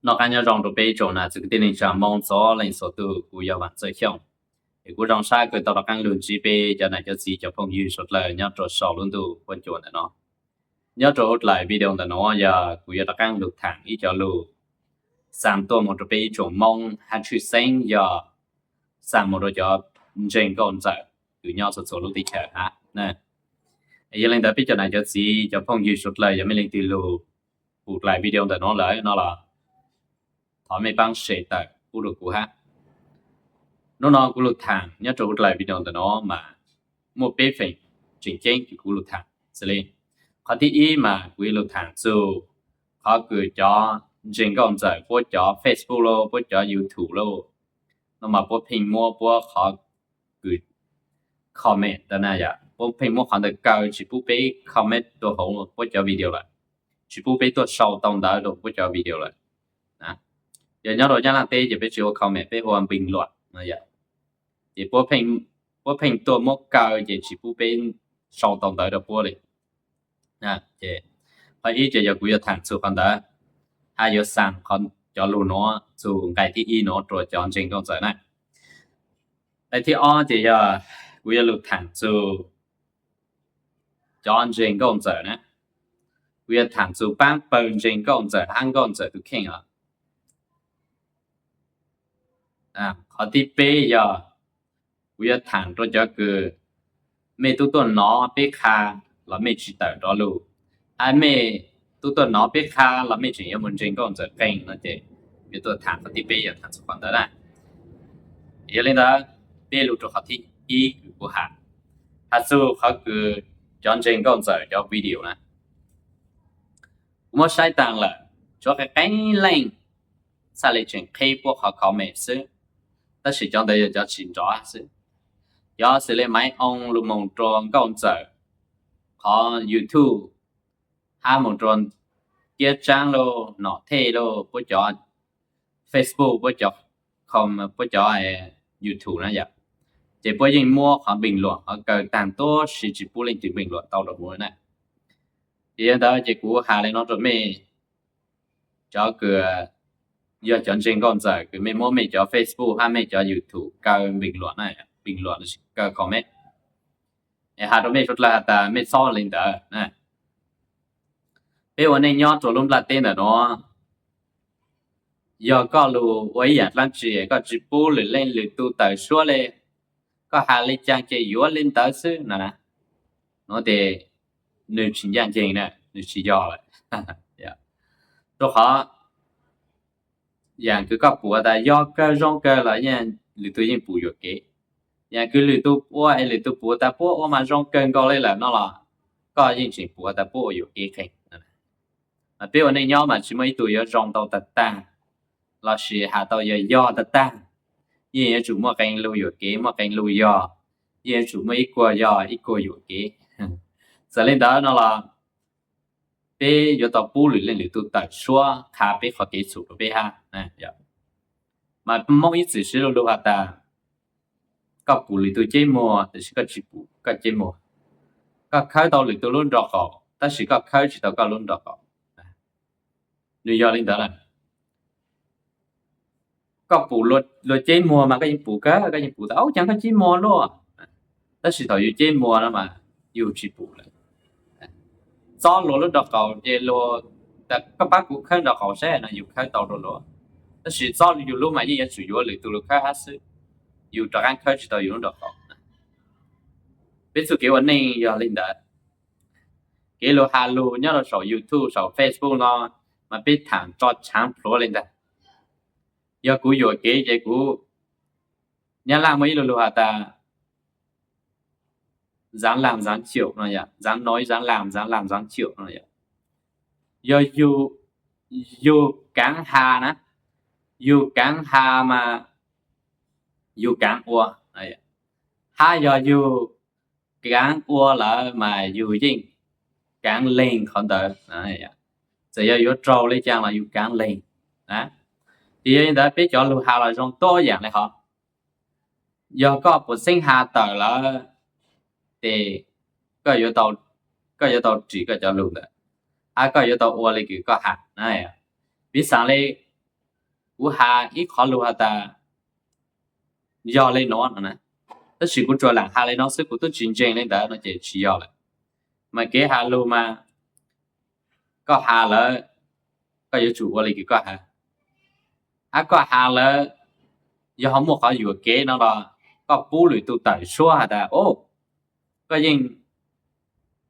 Noj qab nyob zoo rau peb ib tsoom nam txiv kwv tij neej tsa Hmoob txhua leej txhua tus, kuv yog Vam Txawj Xyooj. Es kuv zoo sab kws tau rov qab lug ntsib peb cov nam cov txiv cov phooj ywg suav dlawg nyob rua sau lub ntuj huab cua ntawm no. Nyob rua huv dlaim video ntawm no yog kuv yuav rov qab lug thaam ib cov lug xaa tuaj moog rua peb ib tsoom Hmoob hab tshwj xeeb yog xaa moog rua cov ntseeg nkauj ntxawm kws nyob txhua txhua lub teb chaws hab. Yog le ntawd peb cov nam cov txiv cov phooj ywg suav dlawg yog mej leej twg lug pum dlaim video ntawm no lawm no los thov mej paab share tawm pub rua kuv hab. Nub no kuv lug thaam nyob rua huv dlaim video ntawm no mas muaj peb feem tseem ceeb kws kuv lug thaam xws le, qhov thib ib mas kuv yuav lug thaam txug qhov kws cov ntseeg nkauj ntxawm puab cov Facebook lauj, puab cov YouTube lauj, no mas puab pheej muab puab qhov kws comment tau na yom, puab pheej muab qhov ntawd kaw tsis pub peb comment rua huv puab cov video lawm, tsis pub peb tuaj sau tau ntawv rua puab cov video lawm. Yog nyob rua Nyab Laaj teb ces peb tsis ua comment, peb ua bình luận no yom. Ces puab pheej tuaj muab kaw ces tsis pub peb sau tau ntawv rua puab li. Qhov ib ces yog kuv yuav thaam txug qhov ntawd, hab yuav xaa cov lug nuav txug nqai thib ib nuav rua cov ntseeg nkauj ntxawm na. Nqai thib ob ces yog kuv yuav lug thaam txug cov ntseeg nkauj ntxawm na. Kuv yuav thaam txug paab pawg ntseeg nkauj ntxawm hab nkauj ntxawm tus kheej os. Qhov thib peb yog kuv yuav thaam rua cov kws mej tub tuaj nov peb qha los mej tsis tawm rov lug, hab mej tub tuaj nov peb qha los mej tseem yuav mus ntseeg nkauj ntxawm qeej no ces yuav tuaj thaam qhov thib peb, yog thaam txug qhov ntawd na. Yog le ntawd peb lug rua qhov thib ib kws kuv has, has txug qhov kws cov ntseeg nkauj ntxawm cov video na. Kuv muab saib taag lawm, tshuav qee qee leej txhaj le tseem qheb puab qhov comment xwb, tab sis cov ntawd yog cov tsis nrov xwb. Cov xws le Maiv Oo lug moog rua nkauj ntxawm qhov YouTube, hab moog rua Kiab Tsaab lauj, Nom Thej lauj, puab cov Facebook, puab cov com, puab cov YouTube na yom, ces puab yeej muab qhov bình luận qhov kaw taag tuab si tsis pub leej twg bình luận tau rua kuv na. Ces yog ntawd ces kuv has le no rua mej cov kws yog cov ntseeg nkauj ntxawm kws mej muab mej cov Facebook hab mej cov YouTube kaw bình luận na, bình luận los sis kaw comment. Es has rua mej suav dlawg has tas mej txhob le ntawd na. Peb ua neej nyob rua lub nplaj teb ntawm nuav, yog koj lug ua ib yaam dlaab tsi koj tsis pub lwm leej lwm tug tawm suab le, koj has le caag ces yuav le ntawd xwb no na, nuav tes nwg tsis ncaj nceeg na, nwg tsis yog lawm. Rua qhov yaam kws koj pum tas yog kawg zoo kawg los lwm tug yeej pum yuam kev. Yaam kws lwm tug ua es lwm tug pum tas puab ua mas zoo kawg nkaus le lawm no los koj yeej tseem pum tas puab ua yuam kev qeej. Mas peb ua neej nyob mas tsis muaj ib tug yuav zoo tau tag tag, lossis has tau yog yog tag tag. Yeej yuav tsum muaj qee lug yuam kev, muaj qee lug yog, yeej yuav tsum muaj ib kuag yog ib kuag yuam kev. Txawm le ntawd no los peb yuav tau pub lwm leej lwm tug tawm suab qha peb qhov kev txhum rua peb hab. Mas Moob ib txwm siv lu lug has tas, koj pum lwm tug ceb muag tab sis koj tsis pum koj ceb muag. Koj khawb tau lwm tug lub nraub qaum tab sis koj khawb tsis tau koj lub nraub qaum. Nws yog li ntawd lawm. Koj pum luag ceb muag mas koj yeej pum kawg, koj yeej pum tas, au, caag koj ceb muag luaj. Tab sis thaum yus ceb muag no mas yus tsis pum lawm. Txob luag lub nraub qaum ces luag, koj pab kuv khawb nraub qaum saib no yus khawb tau rua luag. Tab sis txob yus lub mas yeej yuav tsum yuav lwm tug lug khawb hab xwb, yus rov qaab khawb tsis tau yus lub nraub qaum. Peb txuj kev ua neej yog li ntawd. Kev lug has lug nyob rau saum YouTube saum Facebook no mas peb thaam tso tshaav plhuav li ntag. Yog kuv yuam kev ces kuv, Nyab Laj muaj ib lu lug has tas dáng làm dáng chịu no yom, dáng nói dáng làm dáng làm dáng chịu no yom. Yog yug kaav has na, yug kaav has mas yug kaav ua, hab yog yug kaav ua lawm mas yug yeej kaav leeg qhov ntawd. Txawm yog yuav raug le caag los yug kaav leeg. Ces yog li ntawd peb cov lug has los zoo tuab yaam le hov. Yog koj puas xeeb has tawm lawm, ces koj yuav tau ris koj cov lug ntawd, hab koj yuav tau ua le kws koj has na. Piv xam le kuv has ib qho lus has tas yog li no no na, tab sis kuv tsuas lam has li no xwb, kuv twb tsis ntseeg li ntawd no ces tsis yog lawm. Mas kev has lus mas koj has lawm, koj yuav tsum ua li koj has. Ab, koj has lawm, yog ho muaj qhov yuam kev no los koj pub lwm tus tawm suab has tas, o, koj yeej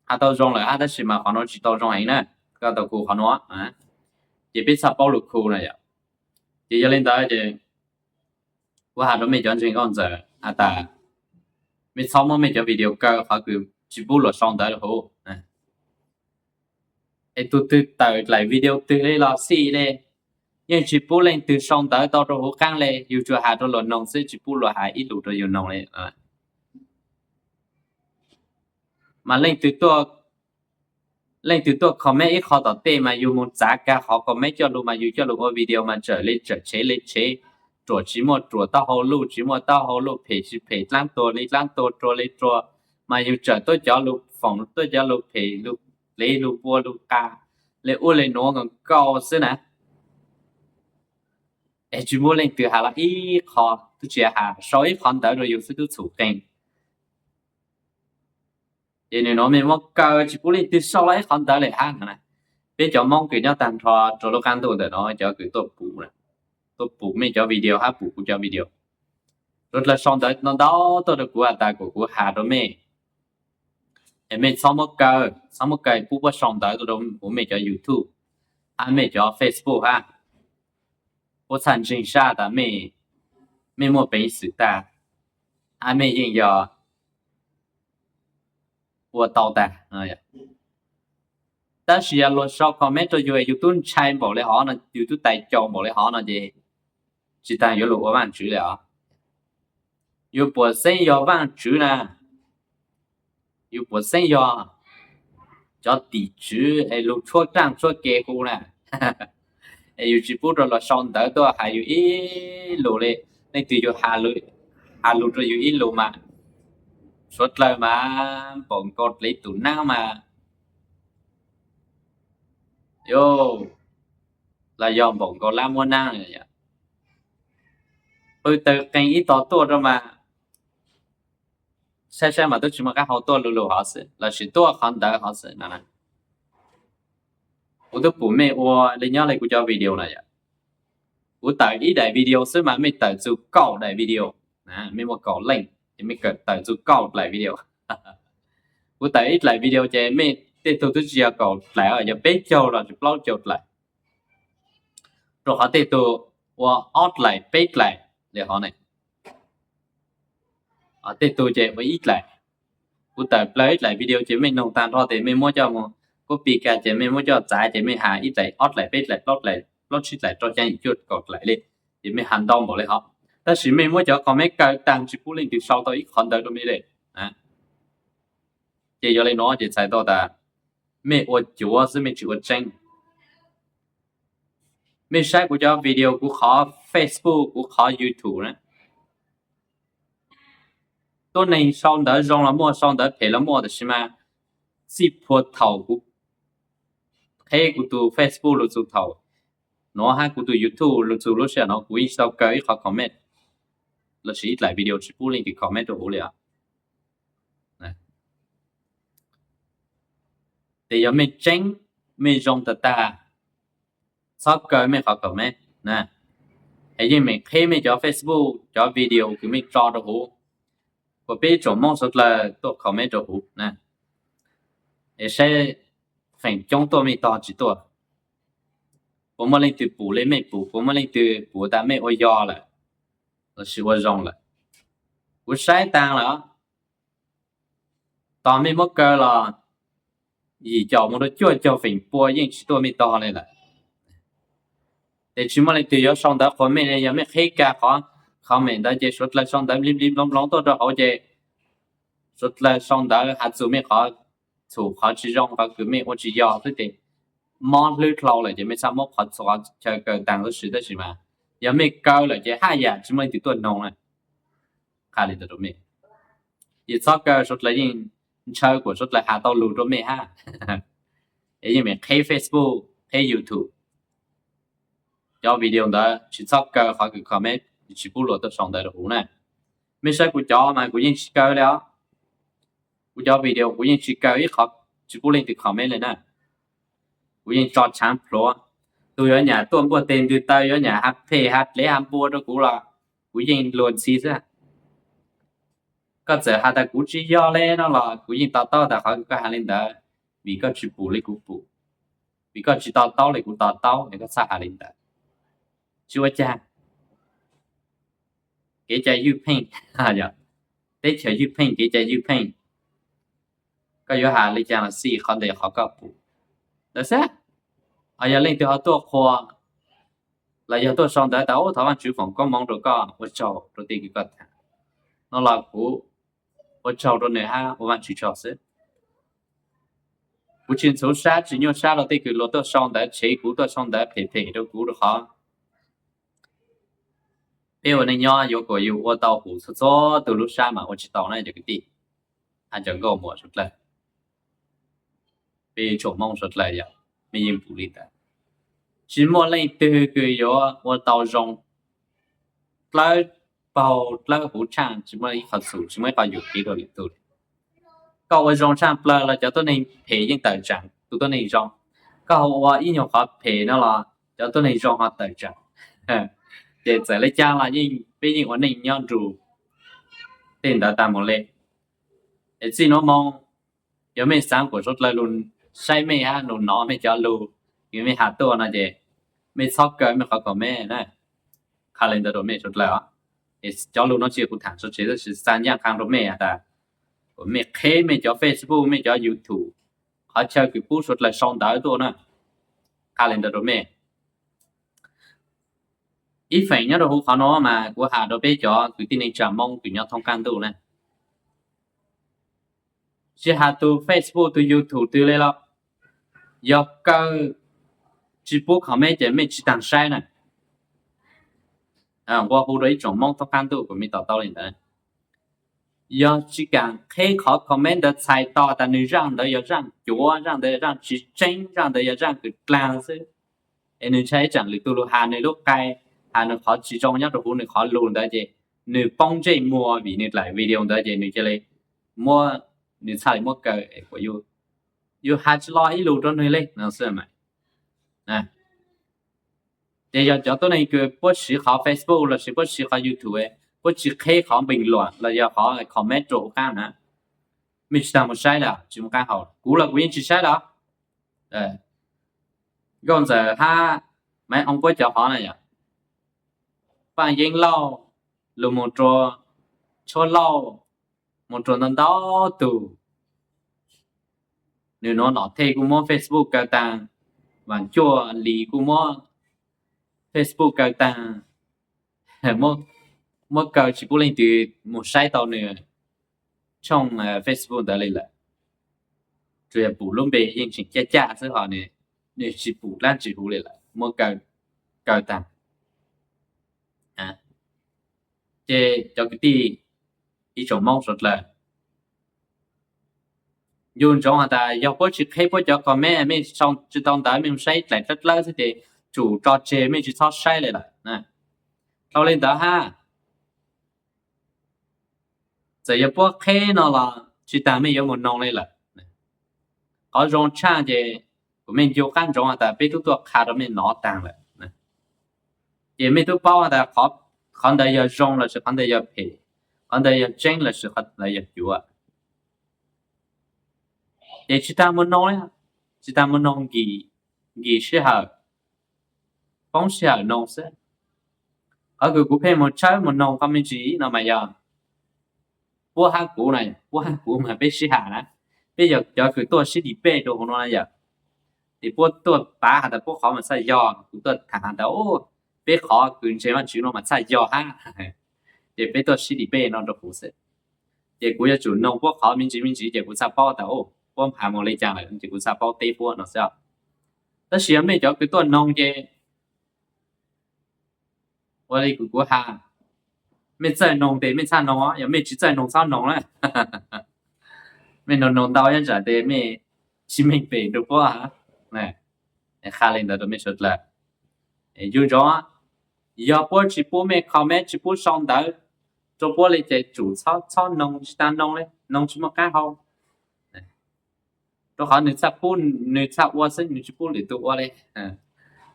has tau zoo lawm hab, tab sis mas qhov no tsis tau zoo heev na, koj tau khu qhov no. Ces peb txhaj paub lus khu na yom. Ces yog li ntawd ces kuv has rau mej cov ntseeg nkauj ntxawm has tas, mej txhob muab mej cov video kaw qhov kws tsis pub luag sau ntawv rau huv. Es tus twg tawm dlaim video twg li los xij li, yeej tsis pub leej twg sau ntawv tau rau huv qaab li, yug tsuas has rau luag noog xwb, tsis pub luag has ib lus rau yug noog li. Mas leej twg tuaj comment ib qho tom tej mas yug moog txav kag qhov comment coj lug mas yug coj lug ua video mas tsawm li tsawm, tshev li tshev, ruam tsis muaj ruam, taub hau luj tsis muaj taub hau luj, phem tsis phem, dlaab tuag li dlaab tuag, rua li rua, mas yug tsawm tuab cov lug foom, tuab cov lug phem, lug plev, lug npua, lug qa, li ub li nuav nkaus nkaus xwb na. Es tsis muaj leej twg has los ib qho, tub tsis has, sau ib qho ntawv rau yug xwb tub txhum qees. Ces nwg nuav mej muab kaw tsis pub leej twg sau los ib qho ntawv li hab no na. Peb cov Moob kws nyob taag nrho rua lub qaab ntuj ntawm no, cov kws tuaj puv, tuaj puv mej cov video hab puv kuv cov video, suav dlawg sau ntawv ntau ntau tuaj rau kuv has tas kom kuv has rau mej, es mej txhob muab kaw, txhob muab kaw, pub puab sau ntawv tuaj rau huv mej cov YouTube hab mej cov Facebook hab, puab txhaj ntseeg sab tas mej muaj peev xwm tag, hab mej yeej yog ua tau tag. Tab sis yog luag sau comment rau yug, yug tub ntshai npaum li hov no, yug tub tais caus npaum li hov no ces tsis tas yuav luag ua vaaj tswv li os. Yug puas xeeb yog vaaj tswv na, yug puas xeeb yog cov tim tswv es lug tshuab raaj tshuab ke hu na, es yug tsis pub rau luag sau ntawv tuaj has yug ib lus li. Leej twg yug has lug rau yug ib lus mas suav dlawg mas npaum nkaus le tus naab mas, yog, los yog npaum nkaus lab muab naab, qw tawg qees ib tog tuaj rau mas saib saib mas tub tsis muaj qaab hau, tuaj lug lug hov xwb lossis tuaj qhov ntawd hov xwb no. Kuv twb pum mej ua li nyob li kuv cov video na yom. Kuv tawm ib daim video xwb mas mej tawm txug kaum daim video, mej muaj kaum leej ces mej tawm txug kaum dlaim video. Kuv tawm ib dlaim video ces mej tej tug twb tsis yog kaum dlaim, yog peb caug los sis plaub caug dlaim, rau qhov tej tug ua ob dlaim peb dlaim li hov ne. Tej tug ces ua ib dlaim. Kuv tawm plaws ib dlaim video ces mej noog taag nrho tes mej muab coj moog copy kag ces mej muab coj txav ces mej has ib dlaim ob dlaim peb dlaim plaub dlaim plaub tsib dlaim rau xyaa yim cuaj kaum dlaim li, ces mej has ntau npaum li hov. Tab sis mej muab cov comment kaw taag tsis pub leej twg sau tau ib qhov ntawv rau mej li. Ces yog li no ces txhais tau tas mej ua cuav xwb mej tsis ua tseeb. Mej saib kuv cov video, kuv qhov Facebook, kuv qhov YouTube na, tuab neeg sau ntawv zoo los muaj, sau ntawv phem los muaj, tab sis mas txij puag thaum kuv qheb kuv tug Facebook lug txug thaum nuav hab kuv tug YouTube lug txug lub sij hawm no kuv yeej tsis tau kaw ib qho comment lossis ib dlaim video tsis pub leej twg comment rau huv li os. Tes yog mej tseeb, mej zoo tag tag, txhob kaw mej qhov comment na, es yeej meem qheb mej cov Facebook cov video kws mej tso rau huv, kuas peb ib tsoom Moob suav dlawg tuaj comment rau huv na, es saib feem coob tuaj mej tog tsis tuaj. Puas muaj leej twg pum li mej pum? Puas muaj leej twg pum tas mej ua yog lawm lossis ua zoo lawm? Kuv saib taag lawm, tog mej muab kaw los yim caum moog rau cuaj caug feem pua yeej tsis tuaj mej tog li lawm. Tes tsis muaj leej twg yuav sau ntawv qhuas mej li, yog mej qheb kag qhov comment ntawd ces suav dlawg sau ntawv npli npli nploov nploov tuaj rau hauv ces suav dlawg sau ntawv has txug mej qhov txhum qhov tsis zoo, qhov kws mej ua tsis yog xwb tes mob hlwb dlhau lawm ces mej txhaj muab qhov txhua qhov chaw kaw taag lub sij, tab sis mas yog mej kaw lawm ces haj yam tsis muaj leej twg tuaj noog na. Qha li ntawd rau mej, ces txhob kaw, suav dlawg yeej ntshaw kuas suav dlawg has tau lug rau mej hab, es yeej meem qheb Facebook qheb YouTube. cov video ntawd tsis txhob kaw qhov kws comment tsis pub luag tuaj sau ntawv rau huv na. Mej saib kuv cov mas kuv yeej tsis kaw li os. Kuv cov video kuv yeej tsis kaw ib qhov, tsis pub leej twg comment li na. Kuv yeej tso tshaav plhuav. Tus yuav nyam tuaj npuaj teg ntwg taw, yuav nyam has phem has dlev has npua rau kuv los kuv yeej luag ntxhi xwb. Koj txawm has tas kuv tsis yog li no los kuv yeej to taub tas qhov koj has li ntawd, vim koj tsis pum li kuv pum, vim koj tsis to taub li kuv to taub es koj txhob has li ntawd. Tsis ua cas. Kev cai ywj pheej, teb chaws ywj pheej, kev cai ywj pheej. Koj yuav has li cas los xij, qhov ntawd yog qhov koj pum ntawd xwb. Ho yog leej twg ho tuaj qhuas los yog tuaj sau ntawv tas ub thov Vaajtswv foom koob moov rau koj, ua tsaug rau tej kws koj tham no los kuv ua tsaug rau nws hab ua Vaajtswv tsaug xwb. Kuv tsis ntxhuv sab tsis nyuaj sab rau tej kws luag tuaj sau ntawv tshev kuv, tuaj sau ntawv phem phem rau kuv rau qhov peb ua neej nyob yuav kom yus ua tau huv txhua txhua tug lub sab mas ua tsis tau na cov kwv tij, hab cov nkauj muam suav dlawg. Peb tsoom Moob suav dlawg yog mej yeej pum li ntawd. Tsis muaj leej twg kws yuav ua tau zoo dlawb paug dlawb huv tshaaj, tsis muaj ib qho txhum, tsis muaj ib qho yuam kev rau lwm tug li. Koj ua zoo tshaaj plawg los cov tuab neeg phem yeej tawm tseem tus tuab neeg zoo. Koj ua ib nyuag qhov phem no los cov tuab neeg zoo ho tawm tseem. Ces txawm le caag los yeej, peb yeej ua neej nyob nrug tej ntawd tag mus le. Es txij nuav moo, yog mej xaav kuas suav dlawg lug saib mej hab lug nov mej cov lug kws mej has tuaj no ces mej txhob kaw mej qhov comment na. Qha le ntawd rau mej suav dlawg os. Es cov lug nuav tsis yog kuv tham tso tseg, tab sis xa ncaaj qha rau mej has tas kuas mej qheb mej cov Facebook, mej cov YouTube, qhov chaw kws pub suav dlawg sau ntawv tuaj na. Qha le ntawd rau mej. Ib feem nyob rau huv qhov nuav mas kuv has rau peb cov kwv tij neej tsa Moob kws nyob thoob qaab ntuj na, tsis has tus Facebook tus YouTube twg le los, yog kaw tsis pub comment ces mej tsis taag saib na. Nqua hu rau ib tsoom Moob thoob qaab ntuj kuas mej to taub le ntawd. Yog tsis kaam qheb qhov comment ntawd txhais tau tas nwg zaaj ntawd yog zaaj cuav, zaaj ntawd yog zaaj tsis tseeb, zaaj ntawd yog zaaj kws dlaag xwb, es nwg ntshai ib tsaam lwm tug lug has nwg lub qai, has nwg qhov tsis zoo nyob rau huv nwg qhov lug ntawd ces nwg poob ntsej muag vim nwg dlaim video ntawd ces nwg cia li muab, nwg txhaj le muab kaw es kuas yus has tsis lo ib lus rau nwg le no xwb mas. Ces yog cov tuab neeg kws puab siv qhov Facebook lossis puab siv qhov YouTube, puab tsis qheb qhov bình luận los yog qhov comment rau huv qaab na, mej tsis taag mus saib lawm, tsis muaj qaab hau. Kuv los kuv yeej tsis saib lawm. Nkauj Ntxawm hab Maiv Oo puab cov qhov na yog Paaj Yeeb Lauj, lug moog rua Tshuab Lauj, moog rua ntau ntau tug. Nwg nuav Nom Thej kuj muab Facebook kaw taag, Vaam Cuaj Lis kuj muab Facebook kaw taag, muab kaw tsis pub leej twg mus saib tau nwg tshooj Facebook ntawd li lawm. Tsuas yog pum lub npe yeej tseem caj caj xwb ho nwg tsis pum dlaab tsi huv li lawm, muab kaw taag. Ces cov kwv tij, ib tsoom Moob suav dlawg, ncu ntsoov has tas yog puab tsis qheb puab cov comment, mej sau tsis tau ntawv, mej mus saib dlaim dlawb dlawb xwb ces tsum tso tseg, mej tsis txhob saib li lawm. Dhau li ntawd hab, txawm yog puab qheb no los tsis taag mej yuav mus noog li lawm. Qhov zoo tshaj ces kuas mej ncu qab ntsoov has tas peb tub tuaj qha rau mej nov taag lawm. Ces mej tub paub has tas qhov ntawd yog zoo lossis qhov ntawd yog phem, qhov ntawd yog tseeb lossis qhov ntawd yog cuav. Ces tsis taag mus noog li, tsis taag mus noog nkim, nkim sij hawm, poob sij hawm noog xwb. Qhov kws kuv pheej mus tshawb mus noog qhov me ntsis no mas yog puab hab kuv na, puab hab kuv mas peb sib has na, peb yog cov kws tuaj sib debate rau huv no na yom. Ces puab tuaj pav has tas puab qhov mas txhaj yog, kuv tuaj tham has tas peb qhov kws ntseeg Vaajtswv no mas txhaj yog hab. Ces peb tuaj sib debate no rau huv xwb. Ces kuv yuav tsum noog puab qhov me ntsis me ntsis ces kuv txhaj paub tas puab has mus li cas lawm ces kuv txhaj paub teb puab no xwb. Tab sis yog mej cov kws tuaj noog ces ua li kuv has, mej txawj noog tes mej txhaj noog, yog mej tsis txawj noog txhob noog na. Mej noog noog ntau nyob tsam tes mej tsis meej pem rau puab. Qha li ntawd rau mej suav dlawg. Yug ntsoov, yog puab tsis pub mej comment, tsis pub sau ntawv rua puab li ces tsum txhob, txhob noog, tsis tas noog li, noog tsis muaj qaab hau. Rua qhov nwg txhaj pub, nwg txhaj ua xwb, nwg tsis pub lwm tug ua li.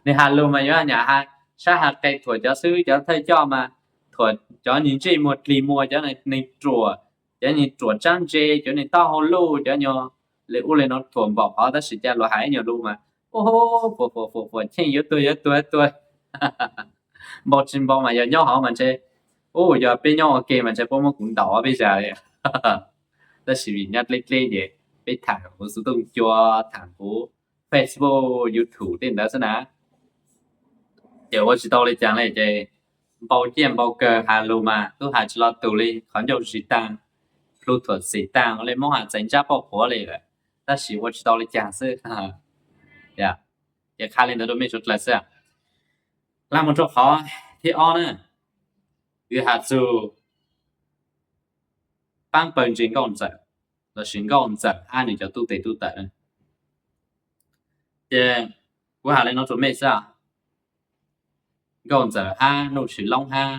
Nwg has lug mas yuav nyam has sab has qe thuam cov xib hwb cov thawj coj mas thuam cov nwg ntsej muag dlig muag, cov nwg ruam, cov nwg ruam tsaab ntse, cov nwg taub hau luj, cov nyuag le ub le nuav thuam npaum qhov, tab sis ca luag has ib nyuag lug mas, u, fuam fuam fuam fuam, cheej yuav tuag yuav tuag yuav tuag. Npau tsis npau mas yog nyob hov mas ntshe, u, yog peb nyob ua ke mas ntshe puab muab kuv ntaus ob peb zag li. Tab sis vim nyob dleb dleb ces peb tham huv xov tooj cua, tham huv Facebook, YouTube tej ntawd xwb na. Ces ua tsis tau li cas li ces npau ciaj npau kawg, has lug mas tub has tsis lo tug li, qhov ncauj zis taag, plhu thuam xim taag, le Moob has txais ntsab poj quav li lawm, tab sis ua tsis tau li cas xwb. Ces qha li ntawd rua mej suav dlawg xwb. Laab moog rua qhov thib ob na, kws has txug paab pawg ntseeg Nkauj Ntxawm lossis Nkauj Ntxawm hab nwg cov tub tes tub taws na. Ces kuv has le nuav rua mej xwb, Nkauj Ntxawm hab Nuj Sis Loob hab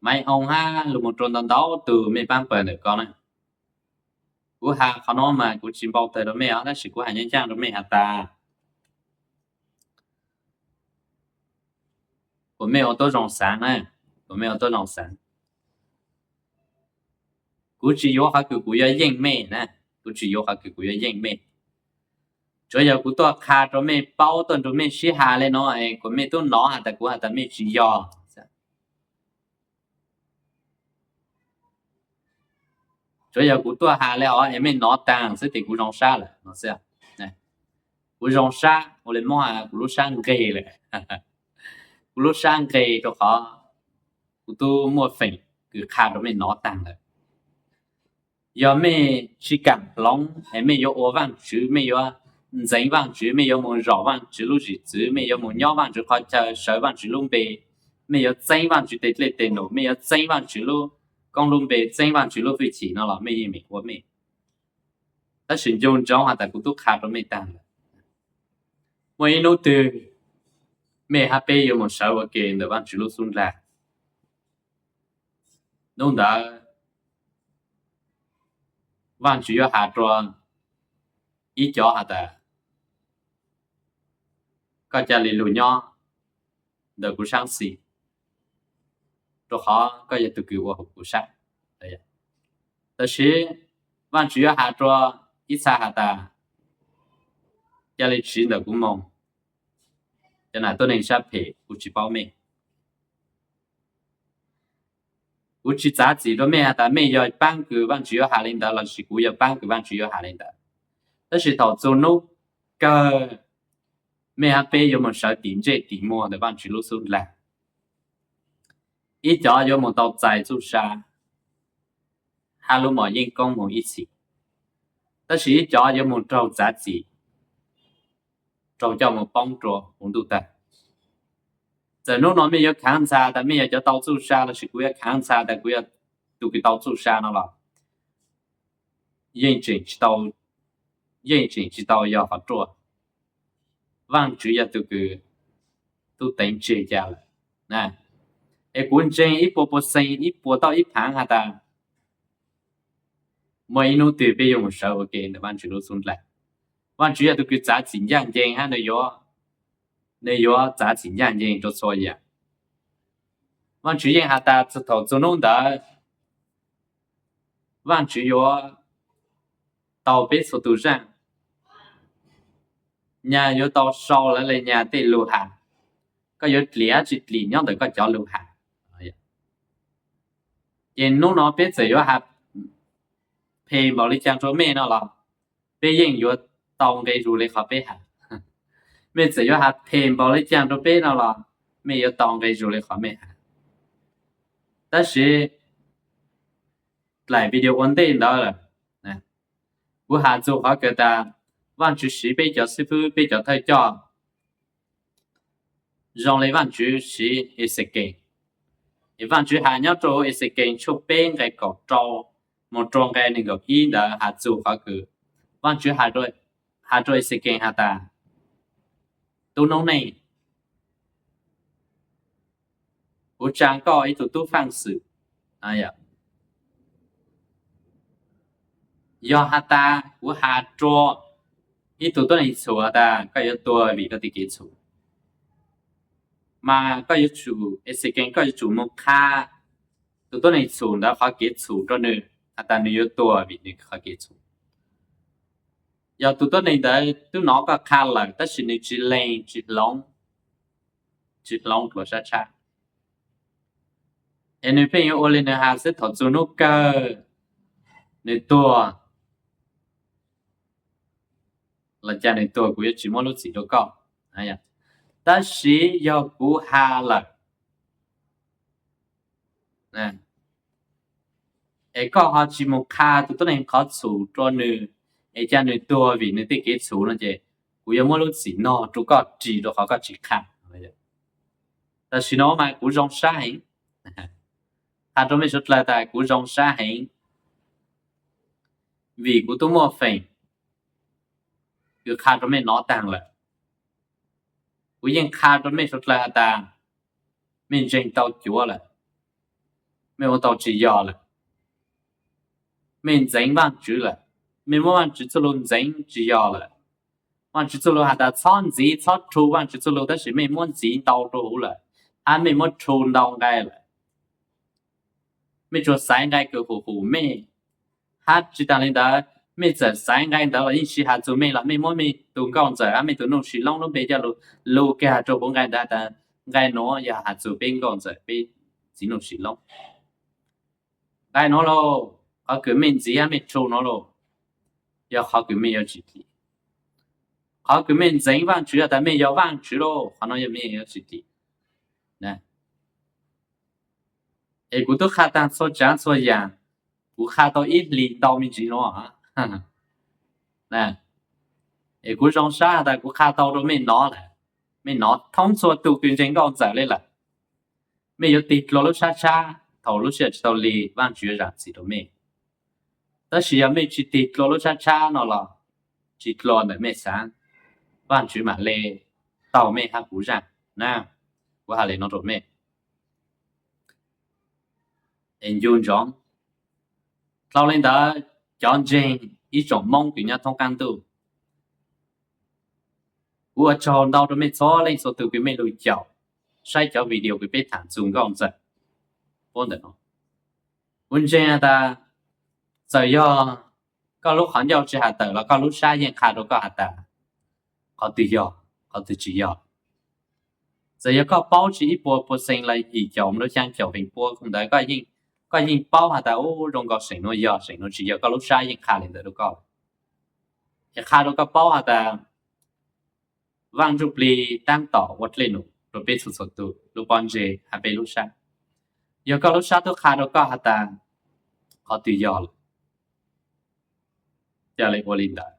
Maiv Oo hab lug moog rua ntau ntau tug mej paab pawg ntawm ko na. Kuv has qhov nuav mas kuv tsis npau tawg rua mej os, tab sis kuv has nyaaj ncaaj rua mej has tas kuas mej ua tuab zoo xaav na, kuas mej ua tuab zoo xaav. Kuv tsis yuav qhov kws kuv yuav yeej mej na, kuv tsis yuav qhov kws kuv yuav yeej mej. Tsuav yog kuv tuaj qha rua mej paub, tuaj nrug mej sib has le nuav es kuas mej tub nov has tas kuv has tas mej tsis yog. Tsuav yog kuv tuaj has le hov es mej nov taag xwb tes kuv zoo sab lawm no xwb. Kuv zoo sab ua le Moob has kuv lub sab nqeg lawm. Kuv lub sab nqeg rua qhov kuv tub muaj feem kws qha rua mej nov taag lawm. Yog mej tsis kaam hloov es mej yuav ua Vaajtswv, mej yuav ntxeev Vaajtswv, mej yuav moog zaum Vaajtswv lub zwm txwv, mej yuav moog nyob Vaajtswv qhov chaw, sawv Vaajtswv lub npe, mej yuav txeeb Vaajtswv tej dlej tej num, mej yuav txeeb Vaajtswv lub koob lub npe, txeeb Vaajtswv lub hwj chim no los mej yeej meem ua mej. Tab sis ncu ntsoov has tas kuv tub qha rua mej taag lawm, muaj ib nub twg mej hab peb yuav moog sawv ua ke ntawm Vaajtswv lub xub ntiag. Nub ntawd Vaajtswv yuav has rua ib cov has tas koj ca le lug nyob ntawm kuv saab xis, rua qhov koj yog tug kws ua huv kuv sab. Tab sis Vaajtswv yuav has rua ib txha has tas ca le tsiv ntawm kuv moog, cov nam tuab neeg sab phem, kuv tsis paub mej. Kuv tsis txav txim rua mej has tas mej yog paab kws Vaajtswv yuav has le ntawd lossis kuv yog paab kws Vaajtswv yuav has le ntawd. Tab sis thaum txug nub kawg, mej hab peb yuav moog sawv tim ntsej tim muag ntawm Vaajtswv lub xub ntiag. Ib cov yuav moog tau txais txuj sa hab lub mom yeej koob moog ib txhis, tab sis ib cov yuav moog raug txav txim, raug coj moog poob rua huv ntuj tag. Txawm nub no mej yuav khaav ntxhas tas mej yog cov tau txuj sa lossis kuv yuav khaav ntxhas tas kuv yog tug kws tau txuj sa no los yeej tseem tsis tau, yeej tseem tsis tau yog qhov ruaj. Vaajtswv yog tug kws tub teev tseg ca lawm. Es kuv ntseeg ib puas puas xees, ib puas tauj ib phaav has tas muaj ib nub twg peb yuav moog sawv ua ke ntawm Vaajtswv lub xub ntiag. Vaajtswv yog tug kws txav txim ncaaj nceeg hab nws yuav, nws yuav txav txim ncaaj nceeg rua txhua yaam. Vaajtswv yeej has tas thaum txug nub ntawd Vaajtswv yuav tau peb txhua tug zaaj. Nyag yuav tau sau lawv le nyag tej lug has, koj yuav dlim dab tsi dlim nyob ntawm koj cov lug has. Ces nub no peb txawm yuav has phem npaum li caag rua mej no los peb yeej yuav tau nqe zug le qhov peb has. Mej txawm yuav has phem npaum li caag rua peb no los mej yuav tau nqe zug le qhov mej has. Tab sis dlaim video ua ntej ntawd lawm, kuv has txug qhov kawg tas Vaajtswv siv peb cov xib fwb, peb cov thawj coj zoo le Vaajtswv siv Exekees. Es Vaajtswv has nyob rua Exekees tshooj peb nqe kaum rau moog rua nqe neeg nkaum ib ntawd has txug qhov kws Vaajtswv has rua Exekees has tas, tub noob neej, Kuv tsa koj ib tug tub faaj xwm. Yog has tas kuv has rua ib tug tuab neeg txhum has tas koj yuav tuag vim koj tej kev txhum, mas koj yuav tsum, Exekees, koj yuav tsum moog qha tug tuab neeg txhum ntawd qhov kev txhum rua nwg has tas nwg yuav tuag vim nwg qhov kev txhum. Yog tug tuab neeg ntawd tub nov koj qha lawm tab sis nwg tsi lees, tsi hloov, tsi hloov dlua sab tshab, es nwg pheej yuav ua le nwg has xwb, thaum txug nub kawg nwg tuag los ca nwg tuag kuv yuav tsi muab lub txim rua koj. Tab sis yog kuv has lawm es koj ho tsi moog qha tug tuab neeg qhov txhum rua nwg es ca nwg tuag vim nwg tej kev txhum no ces kuv yuav muab lub txim no rua koj ris rua qhov koj tsi qha. Tam sim no mas kuv zoo sab heev, qha rua mej suav dlawg tas kuv zoo sab heev, vim kuv tub muaj feem kws qha rua mej nov taag lawm. Kuv yeej qha rua mej suav dlawg has tas mej ntseeg tau cuav lawm, mej ua tau tsi yog lawm, mej ntxeev Vaajtswv lawm, mej muab Vaajtswv txuj lug ntxeev tsi yog lawm. Vaajtswv txuj lug has tas txhob ntxiv, txhob rhu Vaajtswv txuj lug, tab sis mej muab ntxiv ntau rua huv lawm, hab mej muab rhu ntau nqai lawm. Mej tsuas xaiv nqai kws hum hum mej, hab tsi taag le ntawd mej txawm xaiv nqai ntawd los yeej tsi has txug mej los mej muab mej tug nkauj ntxawm hab mej tug nuj sis loob lub npe coj lug lug kag rua huv nqai ntawd tas nqai nuav yog has txug peb nkauj ntxawm peb txiv nuj sis loob. Nqai nuav lauj, qhov kws mej ntxiv hab mej rhu nuav lauj, yog qhov kws mej yuav tsi dlim. Qhov kws mej ntxeev Vaajtswv has tas mej yog Vaajtswv lauj, qhov nuav yog mej yuav tsi dlim. Es kuv tub qha taag txhua tsaav txhua yaam, kuv qha tau ib hlis ntau me ntsis nuav. Es kuv zoo sab has tas kuv qha tau rua mej nov lawm, mej nov thoob txhua tug kws ntseeg nkauj ntxawm le lawm. Mej yuav tig dlua lub sab tshab, thaum lub sij hawm tsi tau lig Vaajtswv yuav zaam txim rua mej. Tab sis yog mej tsi tig dlua lub sab tshab no los tsi dlua ntawm mej xaav, Vaajtswv maam le taug mej hab kuv zaaj na. Kuv has le nuav rua mej es ncu ntsoov. Dlhau le ntawd, cov ntseeg ib tsoom Moob kws nyob thoob qaab ntuj, kuv ua tsaug ntau rua mej txhua leej txhua tug kws mej lug caum saib cov video kws peb thaam txug nkauj ntxawm puab ntawm no. Kuv ntseeg has tas txawm yog koj lub qhov ncauj tsi has tawm los koj lub sab yeej qha rua koj has tas qhov twg yog, qhov twg tsi yog. Txawm yog koj paub tsi ib puas percent los yim caum lub xyaa caum feem pua ntawd, koj yeej paub has tas ub, zoo nkaus seem nuav yog, seem nuav tsi yog, koj lub sab yeej qha le ntawd rua koj. Es qha rua koj paub has tas Vaaj Ntsuj Plig taab tom ua dlej num rua peb txhua txhua tug lub pob ntseg hab peb lub sab. Yog koj lub sab tub qha rua koj has tas qhov twg yog lawm, ca le ua le ntawd.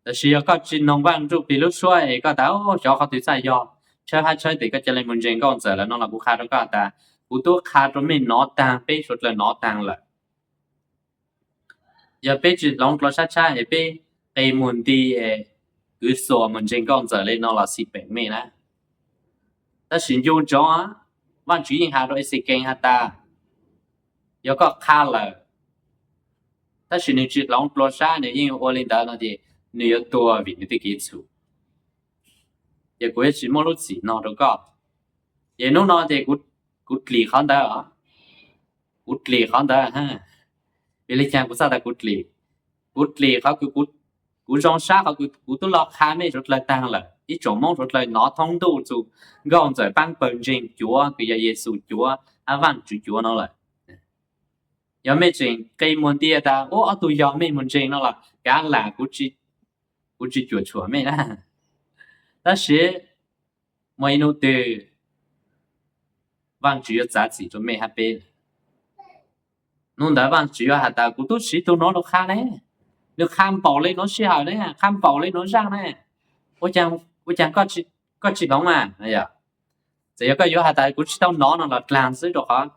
Tab sis yog koj tsi noog Vaaj Ntsuj Plig lub suab es koj tas xyov qhov twg txhaj yog, tshawb hab tshawb tes koj ca le moog ntseeg nkauj ntxawm lawm no los kuv qha rua koj has tas kuv tub qha rua mej nov taag, peb suav dlawg nov taag lawm. Yog peb tsi hloov dlua sab tshab es peb qe muag nti es kwv xuas moog ntseeg nkauj ntxawm le no los xij peem mej na. Tab sis ncu ntsoov, Vaajtswv yeej has rua Exekees has tas yog koj qha lawm tab sis nwg tsi hloov dlua sab, nwg yeej ua le ntawd no ces nwg yuav tuag vim nwg tej kev txhum. Ces kuv yuav tsi muab lub txim no rua koj. Ces nub no ces kuv dlim qhov ntawd, kuv dlim qhov ntawd. Vim le caag kuv txhaj tas kuv dlim? Kuv dlim qhov kws kuv zoo sab qhov kws kuv tub lug qha mej suav dlawg taag lawm, ib tsoom Moob suav dlawg nov thoob ntuj txug nkauj ntxawm paab pawg ntseeg cuav kws yog Yexus cuav hab Vaajtswv cuav no lawm. Yog mej tseem qe muag nti tas ub, ob tug yog mej moog ntseeg no los kav lam, kuv tsi cuam tshuam mej na. Tab sis muaj ib nub twg Vaajtswv yuav txav txim rua mej hab peb. Nub ntawd Vaajtswv yuav has tas kuv tub siv tug nuav lug qha ne, nwg qha npaum le nuav sij hawm ne, qha npaum le nuav zaaj ne, ua caag koj tsi hloov mas? Txawm yog koj yuav has tas kuv tsi tau nov no los dlaag xwb, rua qhov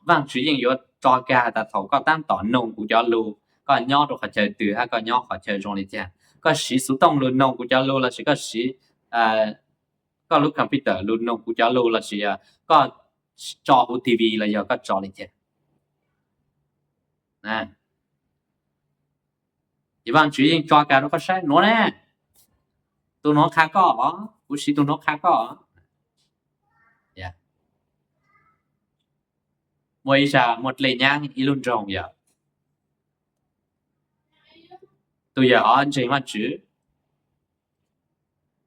Vaajtswv yeej yuav tso kag has tas thaum koj taab tom noog kuv cov lug, koj nyob rua qhov chaw twg hab koj nyob qhov chaw zoo le caag, koj siv xuv tooj lug noog kuv cov lug lossis koj siv koj lub computer lug noog kuv cov lug lossis yog koj tso huv T V los yog koj tso li cas. Ces Vaajtswv yeej tso kag rau koj saib nuav ne, tus nuav qha koj, kuv siv tus nuav qha koj. Muaj ib zag muaj dlej nyaab ib lub nroog yog tus yawm hov ntseeg Vaajtswv.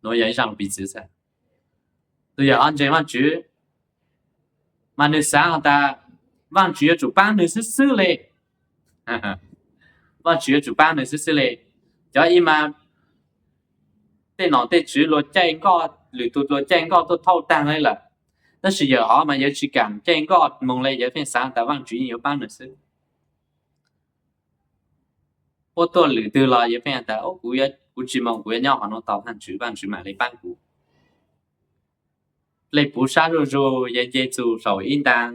Nuav yog ib zaj lug piv txwv xwb. Tus yawm hov ntseeg Vaajtswv, mas nwg xaav has tas Vaajtswv yuav tsum paab nwg xwb xwb le. Vaajtswv yuav tsum paab nwg xwb xwb le. Cov ib mas tej nom tej tswv luag caij nkoj, lwm tug luag caij nkoj tuaj thauj taag le lawm, tab sis yawm hov mas yawg tsis kaam caij nkoj moog le, yawg pheej xaav tas Vaajtswv yeej yuav paab nwg xwb. Puab tuaj lwm twg los yawg pheej has tas, kuv tsis moog, kuv yuav nyob hov nuav tos Vaajtswv, Vaajtswv maam le paab kuv. Dlej puv sab zuj zug, yawg nce txug saum ib ntaag,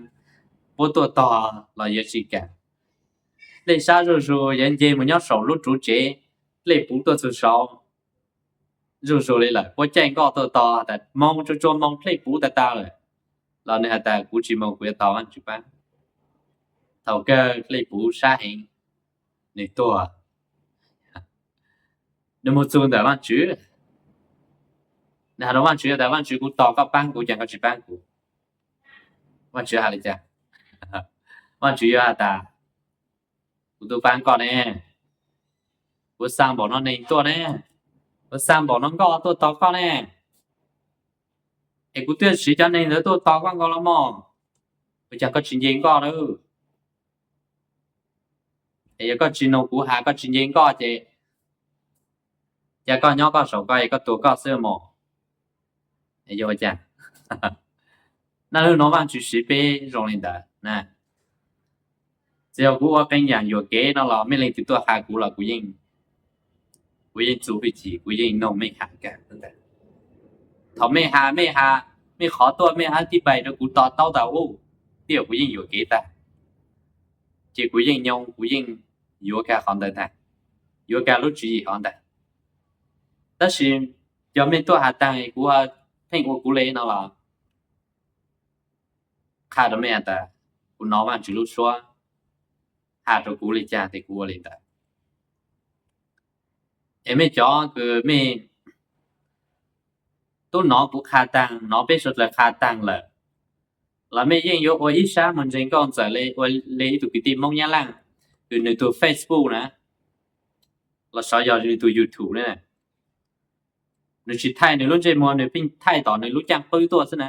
puab tuaj tog los yawg tsis kaam. Dlej sab zuj zug, yawg nce moog nyob saum lub ruv tsev, dlej puv tuaj txug saud zuj zug le lawm, puab caij nkoj tuaj tog tas moog tsuag tsuag moog dlej puv tag tag lawm, los nwg has tas kuv tsis moog, kuv yuav tos Vaajtswv paab. Thaum kawg dlej puv sab heev, nwg tuag. Nwg moog txug ntawm Vaajtswv, nwg has rau Vaajtswv tas Vaajtswv, kuv tos koj paab kuv, cas koj tsis paab kuv? Vaajtswv has le caag? Vaajtswv yuav has tas kuv tub paab koj ne, kuv xaa npaum no neeg tuaj ne, kuv xaa npaum no nkoj tuaj tos koj ne, es kuv twb siv cov neeg ntawd tuaj tos koj nkaus los mog, ua cas koj tsis nce nkoj lawm? Es yog koj tsis noog kuv has, koj tsis nce nkoj ces, cas koj nyob koj saum ko es koj tuag koj xwb mog? Yog ua cas? Naj lug nuav Vaajtswv siv peb zoo le ntawd na. Txawm yog kuv ua qee yaam yuam kev no los mej leej twg tuaj has kuv los kuv yeej txuv hwj chim, kuv yeej noog mej has kag. Thaum mej has, mej has, mej qhov tuaj mej hab tib pais rau kuv to taub tas ub, tiam kuv yeej yuam kev tag, ces kuv yeej nyoo, kuas yeej yuav kag qhov ntawd tag, yuav kag lub tswv yim qhov ntawd. Tab sis yog mej tuaj has taag kuv pheej ua kuv le no los qha rau mej has tas kuv nov Vaajtswv lub suab has rau kuv le caag tes kuv ua le ntawd. Es mej cov kws mej tub nov kuv qha taag, nov peb suav dlawg qha taag lawm, los mej yeej yuav ua ib sab moog ntseeg Nkauj Ntxawm le, ua le ib tug kwv tij Moob Nyab Laaj kws nwg tug Facebook na, los xyov yog nwg tug YouTube na, nwg tsis thaij nwg lub ntsej muag, nwg pheej thaij tom nwg lub caaj qwb tuaj xwb na.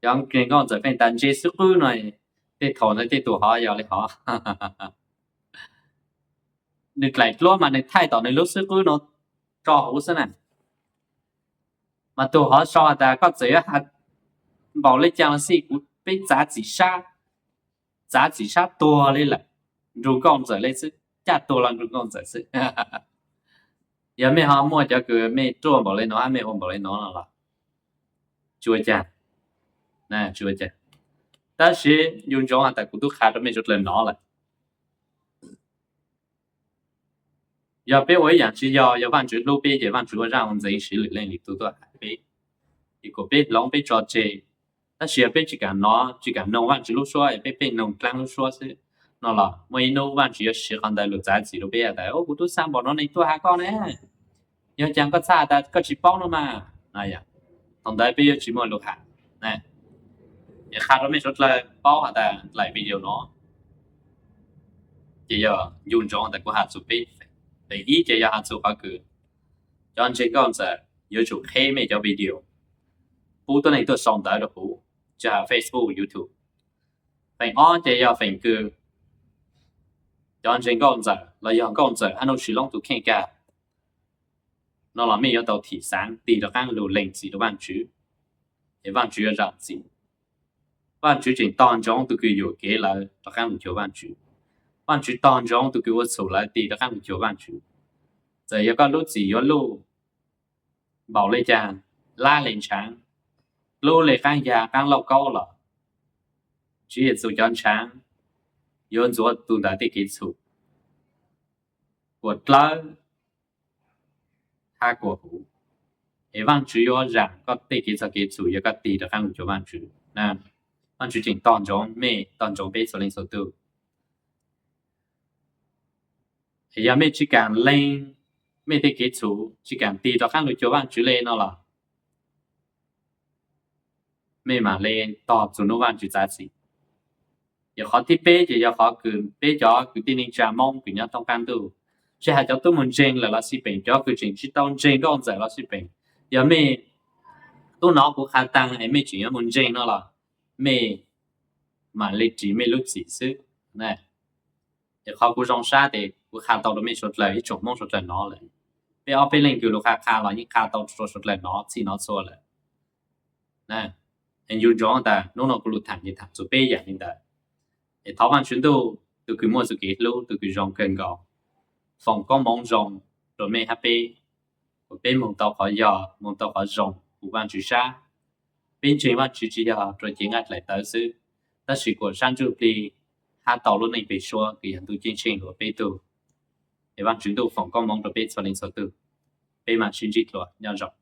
Cov ntseeg Nkauj Ntxawm pheej tas ntse xwb qwb no, tej thaum ntawd tej tug hov yog le hov. Nwg dlaim dluab mas nwg thaij tom nwg lub xwb qwb no tso huv xwb na. Mas tug hov sau has tas koj txawm yuav has npaum le caag los xij kuv peb txav txim sab, txav txim sab tuag le lawm, nrug Nkauj Ntxawm le xwb, caj tuag los nrug Nkauj Ntxawm xwb. Yog mej ho muaj cov kws mej ruaj npaum le nuav hab mej ua npaum le nuav no los tsis ua cas, tsis ua cas. Tab sis yuav ntsoov has tas kuv tub qha rau mej suav dlawg nov lawm. Yog peb ua ib yaam tsi yog, yog Vaajtswv hlub peb ces Vaajtswv ua zaaj ua ntxeev siv lwm leej lwm tug tuaj has peb, es kom peb hloov peb tso tseg. Tab sis yog peb tsis kaam nov tsis kaam noog Vaajtswv lub suab, peb pheej noog dlaab lub suab xwb no los muaj ib nub Vaajtswv yuav siv qhov ntawd lug txav txim rua peb has tas, ub, kuv tub xaa npaum no neeg tuaj has koj ne, yog caag koj txhaj has tas koj tsis paub no mas. Thaum ntawd peb yuav tsis muaj lug has. Es qha rua mej suav dlawg paub has tas dlaim video no ces yog ncu ntsoov tas kuv has txug peb. Feem ib ces yog has txug qhov kws cov ntseeg Nkauj Ntxawm yuav tsum qheb mej cov video, pub tuab neeg tuaj sau ntawv rua kuv, tsi has Facebook, YouTube. Feem ob ces yog feem kws cov ntseeg Nkauj Ntxawm los yog Nkauj Ntxawm hab Nuj Sis Loob tug kheej kag no los mej yuav tau thim xaav tig rov qaab lug lees txim rua Vaajtswv, es Vaajtswv yuav zaam txim. Vaajtswv tseem tog ntsoov tug kws yuam kev lawm rov qaab lug cuag Vaajtswv. Vaajtswv tog ntsoov tug kws ua txhum lawm tig rov qaab lug cuag Vaajtswv. Txawm yog koj lub txim yuav luj npaum le caag, lab le ntshaav, dlub le qaab yag qaab lauj kaub los Tswv Yexus cov ntshaav yuav ntxuav tug ntawd tej kev txhum, kuam dlawb hab kuam huv. Es Vaajtswv yuav zaam koj tej kev txhaum kev txhum yog koj tig rov qaab lug cuag Vaajtswv. Vaajtswv tseem tog ntsoov mej, tog ntsoov peb txhua leej txhua tug. Yog mej tsi kaam lees mej tej kev txhum, tsi kaam tig rov qaab lug cuag Vaajtswv le no los mej maam le tog txug nub Vaajtswv txav txim. Yog qhov thib peb ces yog qhov kws peb cov kwv tij neej tsaa Moob kws nyob thoob qaab ntuj, tsi has cov tub moog ntseeg lawm los xij peem, cov kws tseem tsi tau ntseeg Nkauj Ntxawm los xij peem, yog mej tub nov kuv qha taag es mej tseem yuav moog ntseeg no los mej maam le ris mej lub txim xwb. Es qhov kuv zoo sab tes kuv qha tau rua mej suav dlawg ib tsoom Moob suav dlawg nov lawm. Peb ob peb leej kws lug qha qha los yeej qha tau rua suav dlawg nov txhij nov txhua lawm. Ncu ntsoov tas nub no kuv lug thaam ces thaam txug peb yaam le ntawd. Es thov Vaajtswv Ntuj, tug kws muaj txuj kev hlub, tug kws zoo kawg nkaus, foom koob moov zoo rua mej hab peb, kuas peb moog tau qhov yog, moog tau qhov zoo huv Vaajtswv sab. Peb ntseeg Vaajtswv tsi yog rua cev nqaij dlaim tawv xwb, tab sis kuas sab ntsuj plig hab tau lub neej peg suab kws yog ntuj ceeb tsheej lug ua peb tug. Es Vaajtswv Ntuj foom koob moov rua peb txhua leej txhua tug. Peb maam sib ntsib dlua, nyob zoo.